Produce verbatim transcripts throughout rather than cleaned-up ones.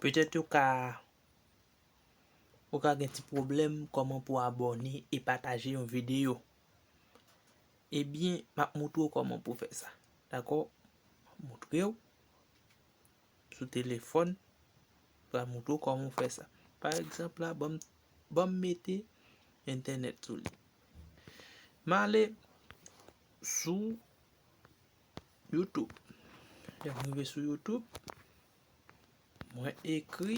Petèt ou ka ou ka gen ti pwoblèm kòman pou abòne e pataje yon videyo. Ebyen, m ap moutre w kòman pou fè sa. Dakò? M ap moutre w sou telefòn, m pral moutre w kòman w fè sa. Pa egzanp la, ban m, ban m mete entènèt sou li. M ale sou YouTube. Lè m rive sou YouTube, mwen ekri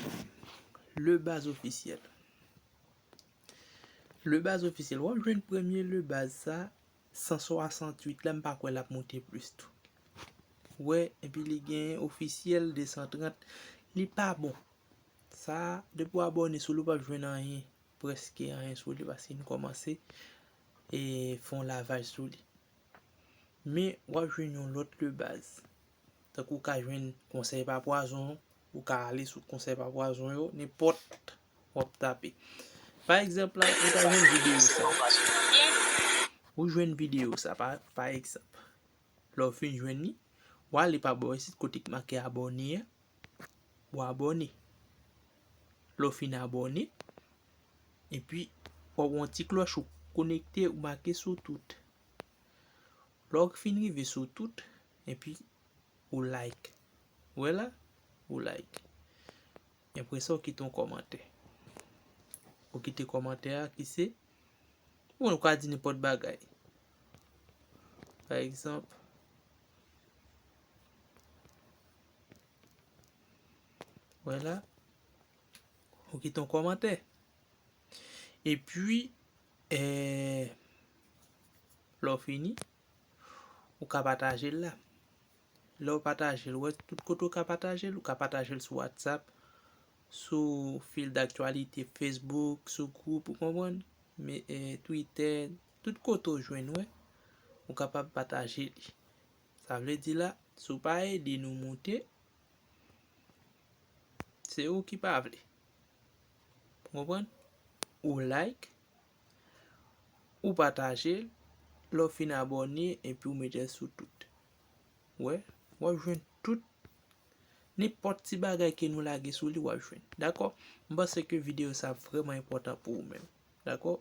Le Baz Ofisyèl. Le Baz Ofisyèl, w ap jwenn premye Le Baz sa, san swasanntuit la, m pa kwè l ap moute plis tou. Ou wè, epi li gen Ofisyèl de san trant, li pa bon. Sa, depi w abòne sou li, ou p ap jwenn anyen, prèske anyen sou li, paske n kòmanse e fè yon lavaj sou li. Men, w ap jwenn yon lòt Le Baz. Tankou w ka jwenn konsèy pa pwazon, ou ka ale sou konsèy pa pwazon yo, nenpòt w ap tape. Pa egzanp la, ou ta jwenn videyo sa. Ou jwenn videyo sa, pa, pa egzanp. Lè w fin jwenn li, w ale pa bò isit kote k make abòne a, ou abòne. Lè w fin abòne, epi w ap wè yon ti klòch ou konekte, ou make sou tout. Lè w fin rive sou tout, epi ou like. Ou wè la? Ou like. Apre sa, ou kite yon kòmantè. Ou kite kòmantè a ki se, bon, ou ka di nenpòt bagay. Pa egzanp, wè la, ou kite yon kòmantè. Epi, eh, lè w fini, ou ka pataje l la. Lè w pataje l, ou wè tout kote w ka pataje l, ou ka pataje l sou WhatsApp, sou fil daktyalite Facebook, sou gwoup, ou konprann? Men, eh, Twitter, tout kote w jwenn, wè, ou kapab pataje li. Sa vle di la, si w pa ede nou moute, se ou ki pa vle. Ou konprann? Ou like, ou pataje l, lè w fin abòne, epi ou mete l sou tout. Ou wè, w ap jwenn tout, nenpòt ti bagay ke nou lage sou li, w ap jwenn. Dakò? M panse ke videyo sa vrèman enpòtan pou ou menm. Dakò?